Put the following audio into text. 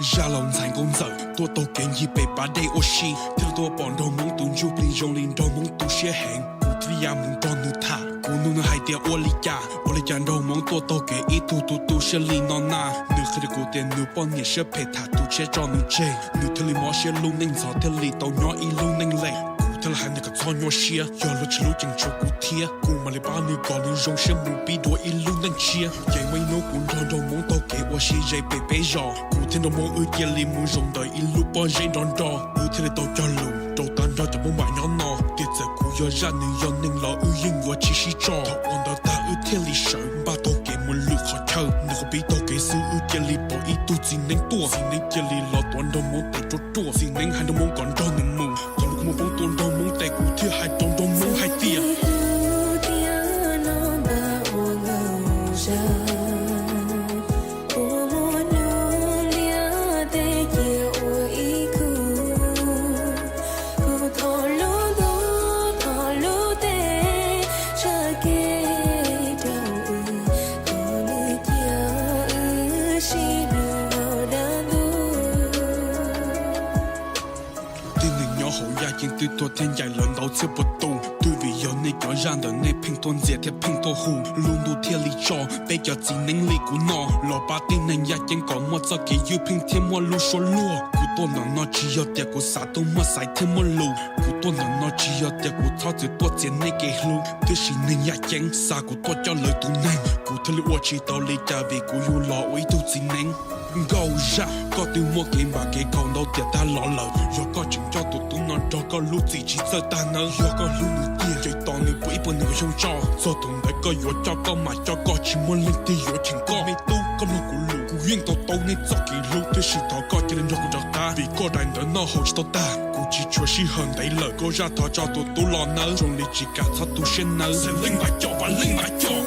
Zaj laus ntxhais nkauj ntxawm tuaj taug kev ncig pem pas dej ua si, thiaj li tuaj pom nraug hmoob tus ntsuj plig zoo li nraug hmoob tu siab heev. Kuv thiaj li ya mus nrog nws tham, kuv nug nws hais tias ua li cas, ua li cas nraug hmoob tuaj taug kev ib tug tu tu siab li no na. Nws qhia rau kuv tias nws poj niam siab phem tham tus tshiab tso nws tseg, nws thiaj li mob siab lub neej ntxhov thiaj li tau nyob ib lub neej lem. Kuv thiaj li hais nws kom txhob nyuaj siab, yog luag tsis hlub tseem tshuav kuv thiab, kuv mam li pab nws kom nws zoo siab mus pib dua ib lub neej tshiab. Ces muaj ib hnub kuv nrog nraug hmoob taug kev ua si ze pem peb zos, kuv thiab nraug hmoob wb cia li mus zaum ntawm ib lub pob zeb nrov nro, wb thiaj li tau cog lus rau tag nrho cov hmoob mam nyob no tias txawm kuv yog zaj nws yog neeg los wb yeej yuav tsis sib tso. Thaum ua ntawd tag wb thiaj li sawv npaj taug kev mus lwm qhov chaw. Nws qhov pib taug kev xwb wb cia li pom ib tug txiv neeb tuaj, txiv neeb cia li los tuav nraug hmoob tes ruaj ruaj, txiv neeb hais nraug hmoob kom nrog nws mus. Thaum lub kua muag poob tuaj nraug hmoob tes kuv thiaj hais rau nraug hmoob hais tias Tib neeg nyob hauv yaj ceeb twb tuag thiab ncaim lawv ntau txhiab puas tus. Twb vim yog nej cov zaj ntawd nej pheej tuaj ntxias thiab pheej tuaj hu, lub ntuj thiaj li tso peb cov txiv neeb li kuv no los pab tib neeg yaj ceeb kom muaj txoj kev ywj pheej thiab muaj lub suab luag. Kuv tuaj ntawm no tsis yog tias kuv xav tuaj muaj xaiv thiab muaj lus, kuv tuaj ntawm no tsis yog tias kuv txhob txwm tuaj txiav nej kev hlub, tiam sis neeg yaj ceeb xa kuv tuaj coj lawv tus neeg, kuv thiaj li ua tsis tau li cas vim kuv yug los ua ib tug txiv neeb. Nkauj Zaj, koj twb muaj kev npam kev khaum ntau tiam tag los lawm, yog koj tseem coj tus tub no nrog koj lub txim tsis txawj tag nawb. Yog koj hlub nws tiag ces tos nws puv ib puas nees nkaum xyoo tso, txog thaum ntawd koj yuav coj koj mam coj, koj tsis muaj leej twg yuav cheem koj. Me tub, koj mloog kuv lus, kuv yeej to taub nej txoj kev hlub, tiam sis thov koj cia li nrog kuv rov qab, vim koj daim ntawv noj haus tsis tau tag. Kuv tsis tshuav sij hawm ntev lawm, Nkauj Zaj thov tso tus tub los nawb, zoo li tsis kam txhob tu siab nawb. Leej mam coj, leej mam coj.